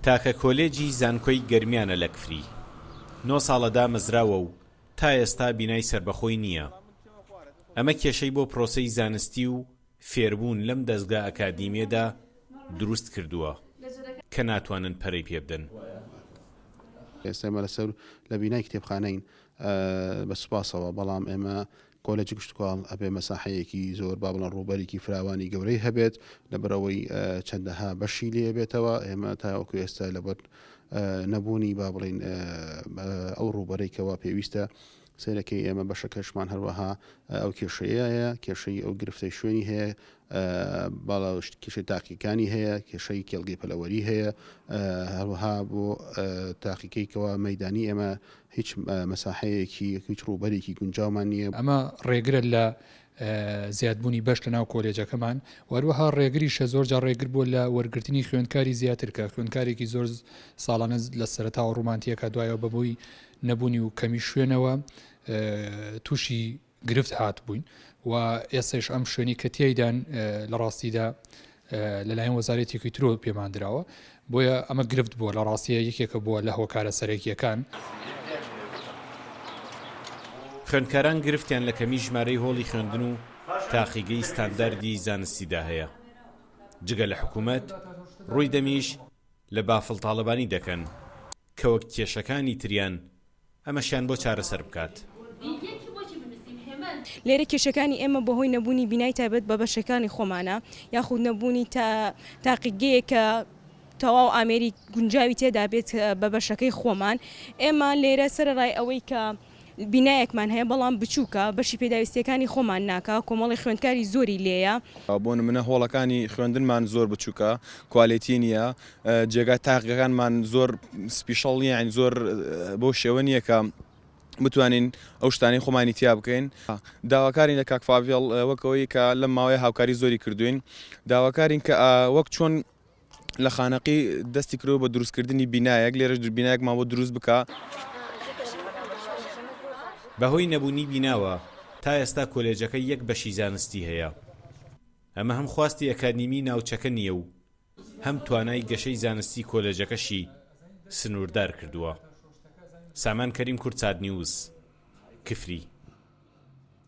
تاکە کۆلێجی زانکۆی گەرمیانە لە کفری، نۆ ساڵە دامەزراوە و تا ئێستا بینای سەربەخۆی نییە. ئەمە کێشەی بۆ پرۆسەی زانستی و فێربوون لەم دەزگا ئەکادیمیەدا دروست کردووە کە ناتوانن پەرەی پێبدەن. ئێستا ئێمە لەسەر لە بینای کتێبخانەین بە سوپاسەوە، بەڵام ئێمە کۆلێجی کشتوکاڵ ئەبێ مەساحەیەکی زۆر با بڵێن ڕووبەرێکی فراوانی گەورەی هەبێت لەبەرئەوەی چەندەها بەشی لێ بێتەوە ئێمە تاوەکو ئێستا لەبەر نەبوونی با بڵین ئەو ڕووبەرەی کەوا پێویستە سەیرەکەی ئێمە بەشەکەشمان هەروەها ئەو کێشەیە هەیە کێشەی ئەو گرفتەی شوێنی هەیە باڵا کێشەی تاقیکانی هەیە کێشەی کێڵگەی پەلەوەری هەیە هەروەها بۆ تاقیکەی کەوا مەدانی ئێمە هیچ مەساحەیەکی هیچ ڕووبەرێکی گونجاومان نییە. ئەمە ڕێگرە لە زیادبوونی بەش لەناو کۆلێجەکەمان و هەروەها ڕێگریشە زۆرجار ڕێگر بووە لە وەرگرتنی خوێندکاری زیاتر کە خوێندکارێکی زۆر ساڵانە لە سەرەتاوە ڕوومان تێکا دوایەوە بەهۆی نەبوونی و کەمی شوێنەوە تووشی گرفت هاتبووین و ئێستەش ئەم شوێنی کە تیایدان لە ڕاستیدا لەلایەن وەزارەتێکی ترۆ پێمان دراوە بۆیە ئەمە گرفت بووە لە ڕاستیە یەکێکە بووە لە هۆکارە سەرەکیەکان. خوێندکاران گرفتیان لە کەمی ژمارەی هۆڵی خوێندن و تاقیگەی ستانداردی زانستیدا هەیە. جگە لە حکومەت، ڕووی دەمیش لە بافڵ تاڵەبانی دەکەن کە وەک کێشەکانی تریان ئەمەشیان بۆ چارەسەر بکات. لێرە کێشەکانی ئێمە بەهۆی نەبوونی بینای تایبەت بە بەشەکانی خۆمانە یاخود نەبوونی تاقیگەیەک کە تەواو ئامێری گونجاوی تێدا بێت بە بەشەکەی خۆمان ئێمە لێرە سەرەڕای ئەوەی کە بینایەکمان هەیە بەڵام بچووکە بەشی پێداویستیەکانی خۆمان ناکا کۆمەڵی خوێندکاری زۆری لێیە. بۆ نمونە هۆڵەکانی خوێندنمان زۆر بچووکە کوالێتی نییە جێگای تاقیگەکانمان زۆر special نییە یانی زۆر بەو شێوە نییە کە بتوانین ئەو شتانەی خۆمانی تیا بکەین داواکارین لە کاک فاڤێڵ وەک ئەوەی کە لەم ماوەیە هاوکاری زۆری کردوین داواکارین کە وەک چۆن لە خانەقی دەستی کردووە بە دروستکردنی بینایەک لێرەش بینایەکمان بۆ دروست بکا. بەهۆی نەبوونی بیناوە تا ئێستا کۆلێجەکە یەک بەشی زانستی هەیە. ئەمە هەم خواستی ئەکادیمی ناوچەکە نییە و هەم توانای گەشەی زانستی کۆلێجەکەشی سنووردار کردووە. سامان کەریم کوردسات نیوز، کفری.